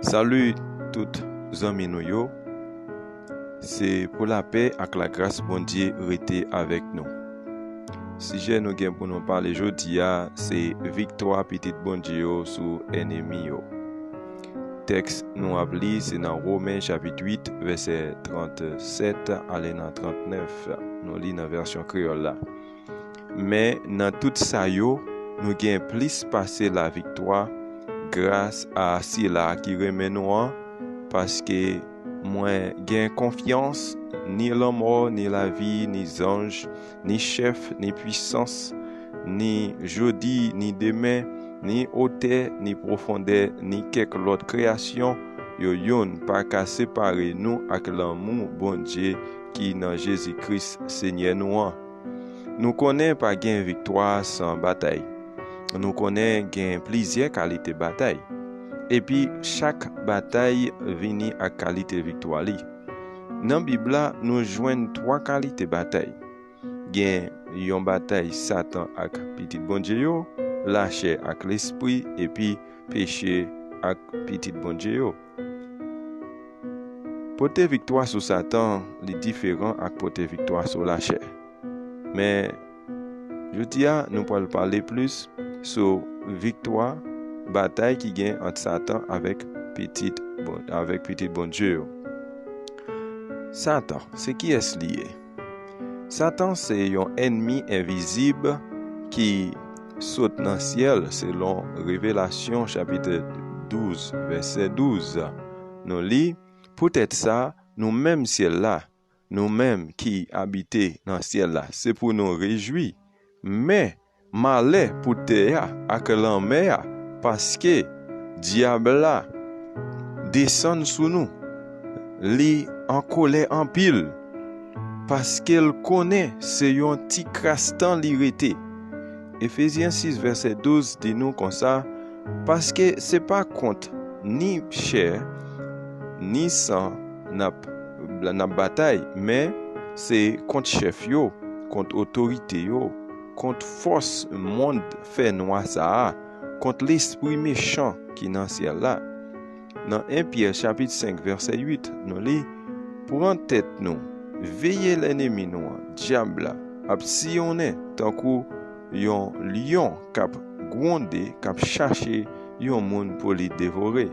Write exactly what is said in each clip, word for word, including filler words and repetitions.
Salut tout zanmi nou yo. Se pou lapè ak lagras Bondye rete avèk nou. Sijè nou gen pou nou pale jodi a se viktwa pitit Bondye yo sou ènmi yo. Tèks nou ap li se nan Women chapit uit vèsè trannsèt ale nan trannèf. Nou li nan vèsyon kreyòl la. Men nan tout sa yo, nou gen plis pase laviktwa gras a sila ki renmen nou an, paske mwen gen konfyans ni lanmò, ni lavi, ni zanj, ni chèf, ni pwisans, ni jodi, ni demen, ni otè, ni pwofondè, ni kèk lòt kreyasyon, yo youn pa ka separe nou ak lanmou Bondye ki nan Jezi Kris, Senyè nou an. Nou konnen pa gen viktwa san batay. Nou konnen gen plizyè kalite batay. Epi chak batay vini ak kalite viktwa li. Nan Bib la, nou jwenn twa kalite batay. Gen yon batay Satan ak pitit Bondye yo, lachè ak lespri, epi peche ak pitit Bondye yo. Pote viktwa sou Satan, li diferan ak pote viktwa sou lachè. Men, jodi a, nou pral pale plis sou viktwa, batay ki gen ant Satan avèk pitit Bon-, avèk pitit Bondye yo. Satan, se kiyès li ye? Satan se yon ènmi envizib ki sot nan syèl, selon Revelasyon chapit douz, vèsè douz. Nou li, poutèt sa, nou menm syèl la, nou menm ki abite nan syèl la, se pou nou rejwi. Men, malè pou tè a ak lanmè a, paske dyab la desann sou nou. Li an kolè anpil, paske l konnen se yon ti kras tan li rete. Efezyen sis vèsè douz di nou konsa, paske se pa kont ni chè, ni san n ap, n ap batay, men se kont chèf yo, kont otorite yo, kont fòs mond fènwa sa a, kont lespri mechan ki nan syèl la. Nan en Pyè chapit senk vèsè uit, nou li, pran tèt nou, veye lènmi nou an, dyab la, ap siyonnen tankou yon lyon k ap gwonde, k ap chache yon moun pou li devore.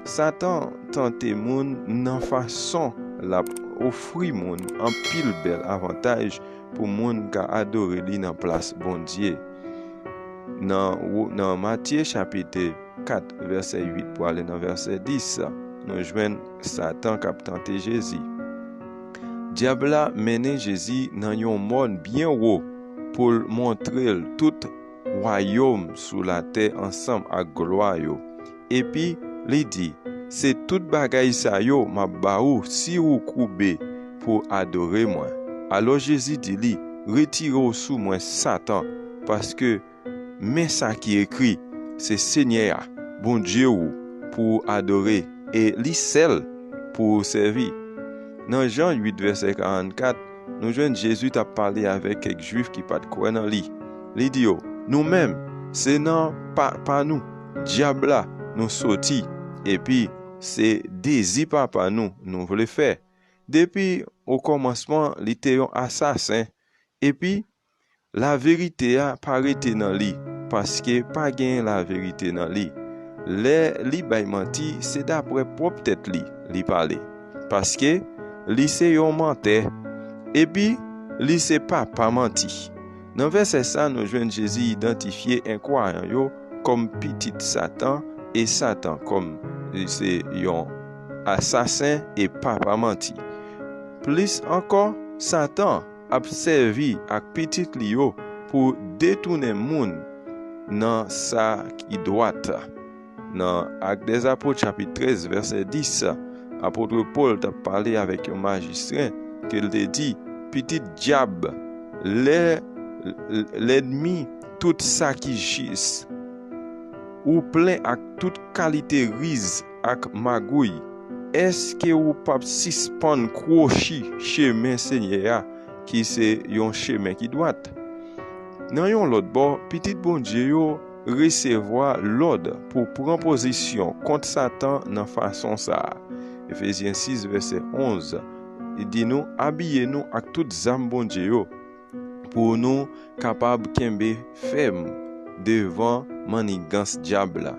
Satan tante moun nan fason l ap ofri moun anpil bèl avantaj pou moun ka adore li nan plas Bondye. Nan, nan Matye chapit kat, vèsè uit pou ale nan vèsè dis, nou jwenn Satan k ap tante Jezi. Dyab la mennen Jezi nan yon mòn byen wo pou l montre l tout wayòm sou latè ansanm ak glwa yo. Epi, li di, se tout bagay sa yo m ap ba ou si ou koube pou adore mwen. Alò Jezi di li, retire w sou mwen, Satan, paske men sa ki ekri, se Senyè a, Bondye ou, pou w adore, e li sèl pou w sèvi. Nan Jan uit vèsè karannkat, nou jwenn Jezi t ap pale avèk kèk Jwif ki pa t kwè nan li. Li di yo, nou menm, se nan papa nou, dyab la, nou soti, epi se dezi papa nou, nou vle fè. Depi okòmansman, li te yon asasen, epi laverite a pa rete nan li, paske pa gen laverite nan li. Lè li bay manti, se dapre pwòp tèt li, li pale, paske li se yon mantè, epi li se papa manti. Nan vèsè sa, nou jwenn Jezi idantifye enkwayan yo kòm pitit Satan, e Satan kòm se yon asasen e papa manti. Plis ankò, Satan ap sèvi ak pitit li yo pou detounen moun nan sa ki dwat. Nan Actes des Apôtres chapit trèz vèsè dis, apot Pòl t ap pale avèk yon majistren ke l te di, pitit dyab, lè lènmi tout sa ki jis, ou plen ak tout kalite riz ak magouy, èske ou p ap sispann kwochi chemen Senyè a, ki se yon chemen ki dwat? Nan yon lòt bò, pitit Bondye yo resevwa lòd pou pran pozisyon kont Satan nan fason sa a. Efezyen sis, vèsè onz, li di nou, abiye nou ak tout zam Bondye yo, pou nou kapab kenbe fèm devan mannigans dyab la.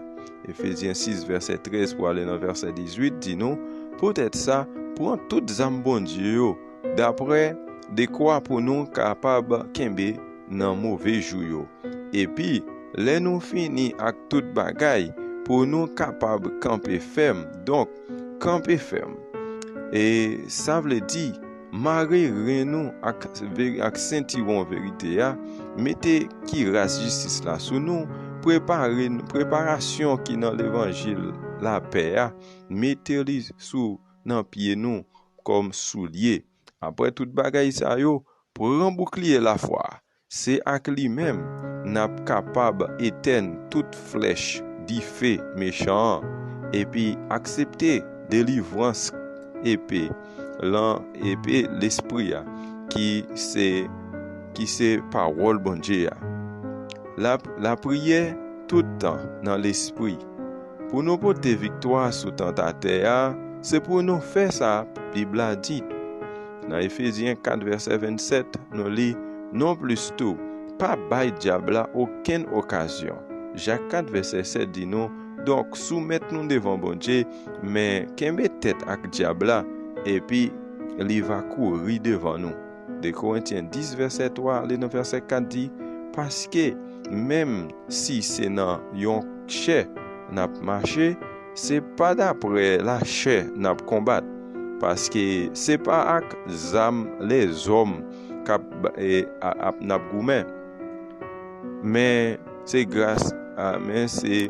Efezyen sis, vèsè trèz pou ale nan vèsè dizuit, di nou, poutèt sa, pran tout zam Bondye yo, dapre dekwa pou nou kapab kenbe nan move jou yo. Epi, lè nou fini ak tout bagay, pou nou kapab kanpe fèm. Donk, kanpe fèm. E sa vle di, mare ren nou ak, ve- ak sentiwon verite a, mete kiras jistis la sou nou, prepare, preparasyon ki nan levanjil lapè a, mete li sou nan pye nou kòm soulye. Apre tout bagay sa yo, pran boukliye lafwa a. Se ak li menm n ap kapab etèn tout flèch dife mechan an, epi aksepte delivrans epe lan epe lespri a, ki se, ki se pawòl Bondye a. La, lapriyè tout tan nan lespri. Pou nou pote viktwa sou tantatè a, se pou nou fè sa Bib la di. Nan Efezyen kat, vèsè vennsèt, nou li, nonplis tou, pa bay dyab la okenn okazyon. Jak kat, vèsè sèt di nou, donk, soumèt nou devan Bondye, men kenbe tèt ak dyab la, epi li va kouri devan nou. De Korentyen dis, vèsè twa ale nan vèsè kat di, paske menm si se nan yon chè n ap mache, se pa dapre lachè n ap konbat, paske se pa ak zam lèzòm k ap, e, a- ap, n ap goumen, men se gras a, men se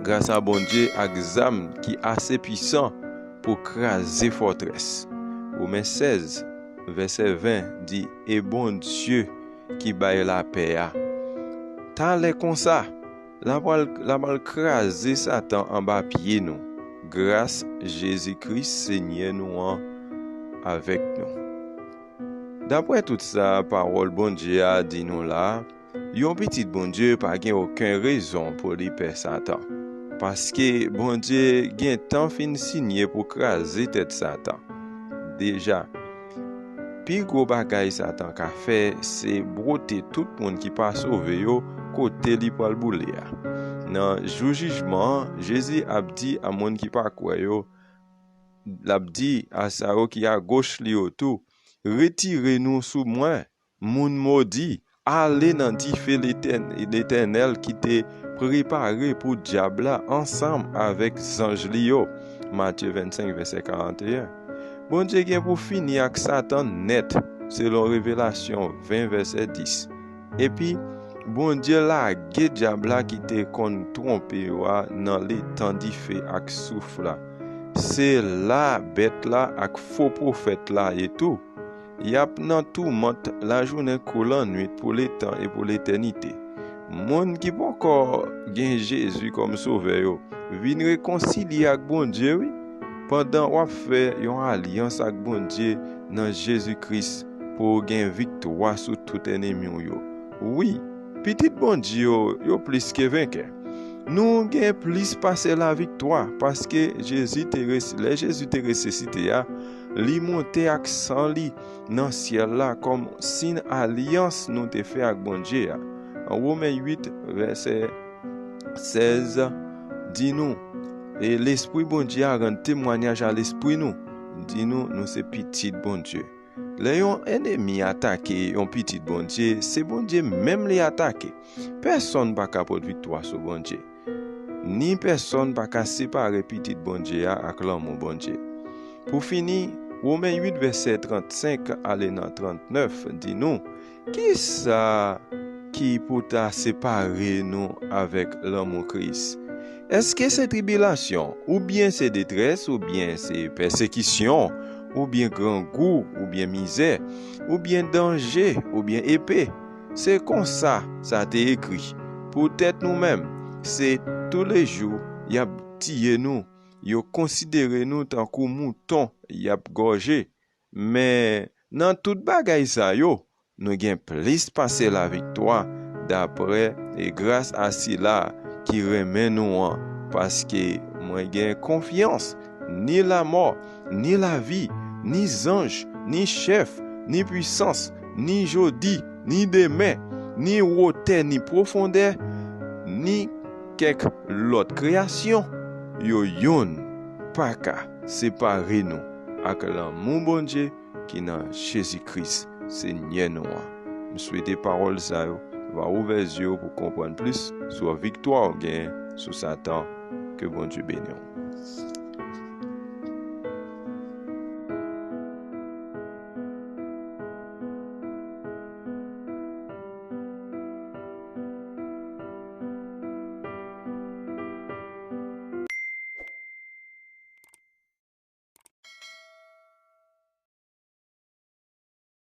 gras a Bondye ak zam ki ase pwisan pou kraze fòtrès. Women sèz, vèsè ven di, e Bondye ki bay lapè a. Talè konsa, l ap al, l ap al kraze Satan anba pye nou, gras Jezi Kris, Senyè nou an, avèk nou. Dapre tout sa pawòl Bondye a di nou la, yon pitit Bondye pa gen okenn rezon pou li pè Satan, paske Bondye gentan fin sinye pou kraze tèt Satan. Deja, pi gwo bagay Satan ka fè, se bwote tout moun ki pa sove yo kote li pral boule a. Nan jou jijman an, Jezi ap di a moun ki pa kwè yo, l ap di a sa yo ki agoch li yo tou, retire nou sou mwen, moun modi, ale nan dife Letèn- Letènèl ki te prepare pou dyab la ansanm avèk zanj li yo. Matye vennsenk, vèsè karanteyen. Bondye gen pou fini ak Satan nèt, selon Revelasyon ven, vèsè dis. Epi, Bondye lage dyab la ki te konn twonpe yo a nan letan dife ak souf la. Se la bèt la ak fo pwofèt la ye tou. Y ap nan toumant lajounen kou lannwit pou letan e pou letènite. Moun ki poko gen Jezi kòm Sovè yo, vin rekonsilye ak Bondye, wi, pandan w ap fè yon alyans ak Bondye nan Jezi Kris pou w gen viktwa sou tout ènmi w yo. Wi, pitit Bondye yo, yo plis ke venkè. Nou gen plis pase laviktwa, paske Jezi te res- lè Jezi te resisite a, li monte ak san li nan syèl la kòm siy alyans nou te fè ak Bondye a. An Women uit, vèsè sèz, di nou, e Lespri Bondye a rann temwayaj a lespri nou, di nou, nou se pitit Bondye. Lè yon ènmi atake yon pitit Bondye, se Bondye menm li atake. Pèsonn pa ka pot viktwa sou Bondye. Ni pèsonn pa ka separe pitit Bondye a ak lanmou Bondye. Pou fini, Women uit, vèsè trannsenk ale nan trannèf di nou, kisa ki pou ta separe nou avèk lanmou Kris? Èske se tribilasyon, oubyen se detrès, oubyen se pèsekisyon, oubyen grangou, oubyen mizè, oubyen danje, oubyen epe? Se konsa sa te ekri. Poutèt nou menm, se toulejou y ap tiye nou, yo konsidere nou tankou mouton y ap gòje. Men, nan tout bagay sa yo, nou gen plis pase laviktwa dapre e gras a sila ki renmen nou an, paske mwen gen konfyans ni lamò, ni lavi, ni zanj, ni chèf, ni pwisans, ni jodi, ni demen, ni wotè, ni pwofondè, ni kèk lòt kreyasyon, yo youn pa ka separe nou ak lanmou Bondye ki nan Jezi Kris, Senyè nou an. M swete pawòl sa yo va ouvè zye w pou konprann plis sou viktwa w genyen sou Satan. Ke Bondye beni w.